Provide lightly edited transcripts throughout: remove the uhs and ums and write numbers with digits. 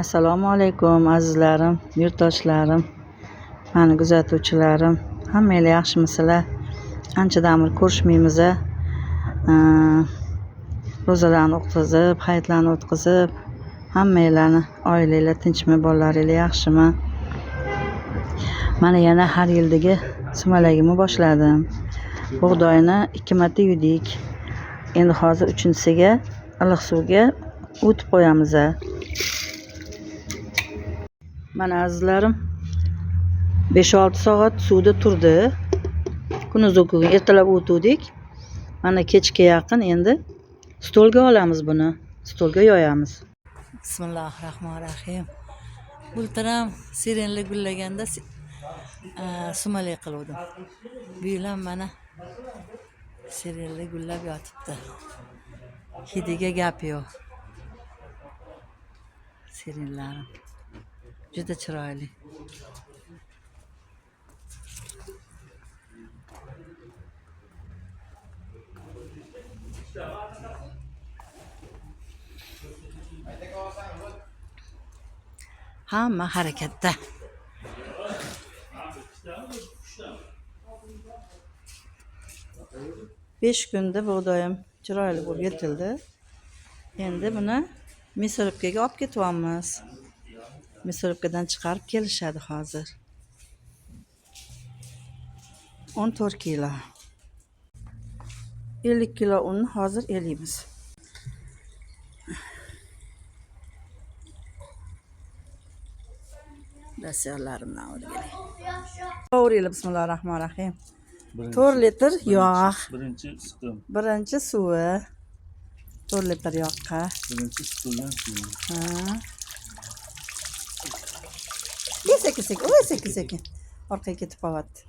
Assalomu alaykum azizlarim, yurtdoshlarim, mani kuzatuvchilarim. Hammanglar yaxshimisizlar? Anchadan beri ko'rishmaymiz. Ro'zalarni o'tkazib, hayitlarni o'tkazib, hammanglarni oilanglar tinchmi, bolalaringlar yaxshimi? Mana yana har yildagi sumalagimni boshladim. Bug'doyni 2 marta yudik. Endi hozir 3-chisiga iliq suvga o'tib qo'yamiz. Mana azizlarim, 5-6 soat suvda turdi. Kunuz bugun ertalab o'tuvdik. Mana kechga yaqin endi stolga olamiz buni. Stolga yoyamiz. Bismillahirrohmanirrohim. Bultur ham sirenli gullaganda sumalak qiluvdim. Bu yil ham mana sirenli gullab yotibdi. Hidiga gap yo'q. Sirenlarim juda chiroyli. Hamma harakatda. 5 kunda bug'doyim chiroyli bo'lib yetildi. Endi buni мясорубкаga olib ketyapmiz. Мясорубкаdan chiqarib kelishadi hozir. 14 kilo. 50 kilo unni hozir eliymiz. Dasturlarimdan o'rgaling. To'g'ri, bismillahirrohmanirrohim. 4 litr yog'. Birinchi siqim. Birinchi suvi. 4 litr yoqqa. Birinchi siqilgan suvi. Ha. Sekin sekin, oy sekin sekin. Orqaga ketib qolyapti.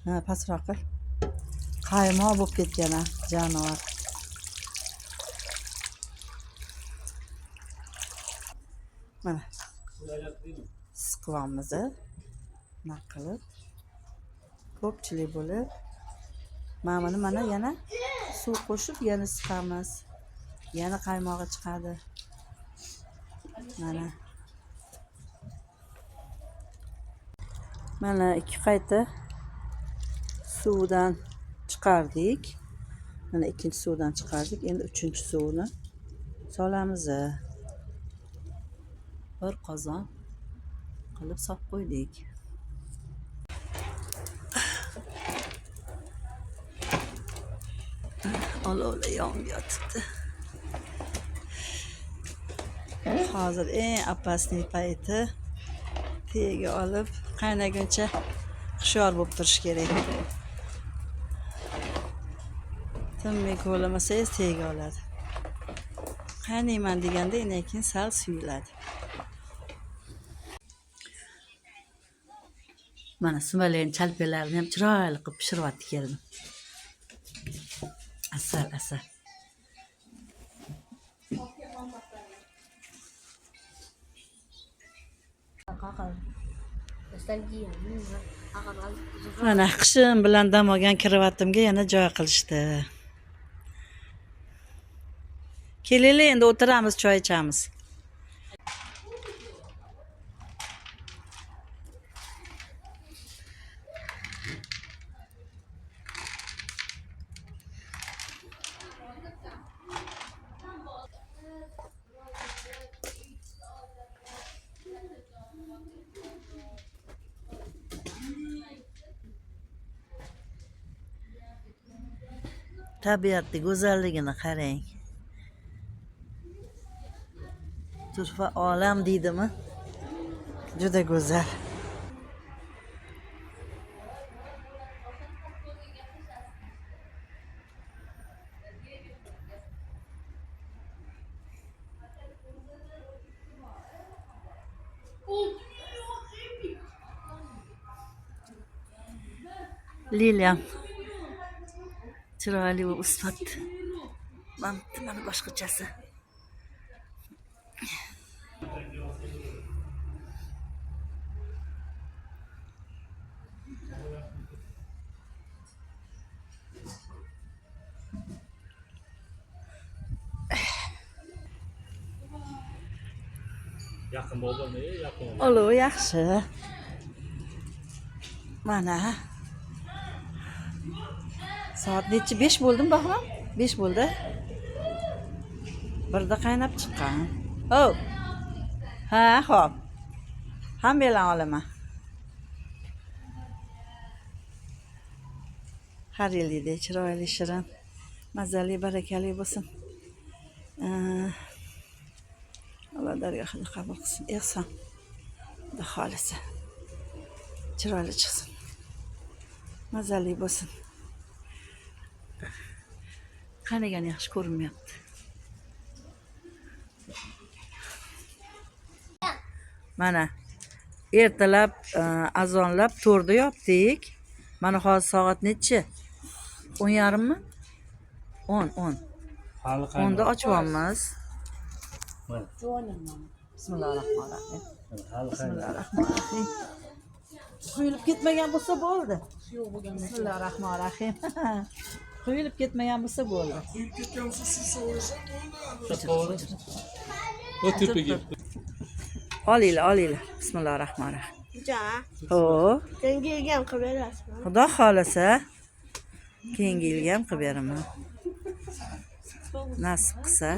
Ha, pastroq qil. Qaymoq bo'lib ketgan ha, jonivor. Mana. Siqyapmiz. Nima qilib? Ko'pchilik bo'lib. Mana buni mana yana suv qo'shib yana siqamiz. Yana qaymog'i chiqadi. Mana. Mana 2 qayta suvdan chiqardik. Mana ikkinchi suvdan chiqardik. Endi 3-chi suvni solamiz. Bir qozon qilib solib qo'ydik. Olovlar yonib yotibdi. Hozir eng opasniy payti tagiga olib qaynaguncha hushyor bo'lib turish kerak. Tinmay ko'lamasangiz tagiga oladi. Qaynayman deganda undan keyin sal suyuladi. Mana sumalakning chalpalarini ham chiroyli qilib pishiryapti kelinim. Asal asal. Mana qishim bilan dam olgan krovatimga yana joy qilishdi. Kelinglar endi o'tiramiz, choy ichamiz. Tabiatning go'zalligini qarang. Turfa olam deydimi? Juda go'zal. Liliam chiroyli bo'lib o'syapti. Mana boshqachasi. Yaqin bo'ldimi? Yaqin. Olov yaxshi. Mana. Soat nechi? 5 bo'ldimi, Bahrom? 5 bo'ldi. Birda qaynab chiqqan. Oh. Ha, xo'p. Hammanglarni olaman. Har yilgidek chiroyli, shirin, mazali, barakali bo'lsin. Alloh dargohida qabul qilsin. Ehson. Xudo xohlasa. Chiroyli chiqsin. Mazali bo'lsin. Qaynagan yaxshi ko'rinmayapti. Mana ertalab azonlab 4da yopdik. Mana hozir soat nechi? 10:30 mi? 10, 10. Hali qaynagan. 10da ochyapmiz. Mana. Bismillahirrohmanirrohim. Hali qaynagan. Bismillahirrohmanirrohim. Quyilib ketmagan bo'lsa bo'ldi. Bismillahirrohmanirrohim. Quyilib ketmagan bo'lsa bo'ldi. Quyilib ketgan bo'lsa suv sovursa bo'ldi. O tepaga. Olinglar, olinglar. Bismillahirrohmanirrohim. Ja. Ho, Keyingi yilga ham qilib berasizmi? Xudo xohlasa keyingi yilga ham qilib beraman. Nasib qilsa.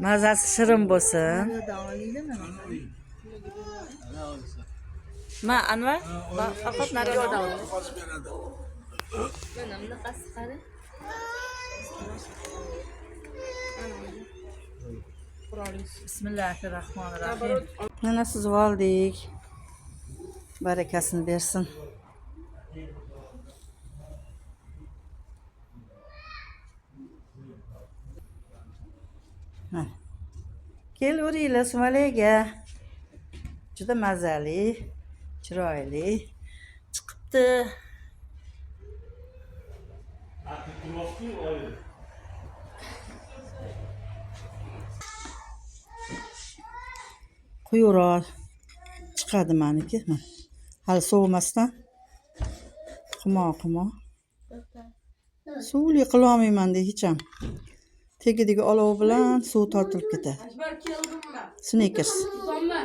Mazasi shirin bo'lsin. Ma Anvar, faqat naryoqdan ol. Hozir beradi. Mana bunaqasi qani? Bismillahirrohmanirrohim. Mana suzib oldik. Barakasini bersin. Mana. Kelaveringlar sumalakga. Juda mazali, chiroyli chiqibdi. Quyuqroq chiqadi maniki. Mana. Hali sovimasdan qumoq qumoq. Suvli qilolmayman de hech ham. Tagidagi olov bilan suv tortilib ketadi. Snickers. Tutonma.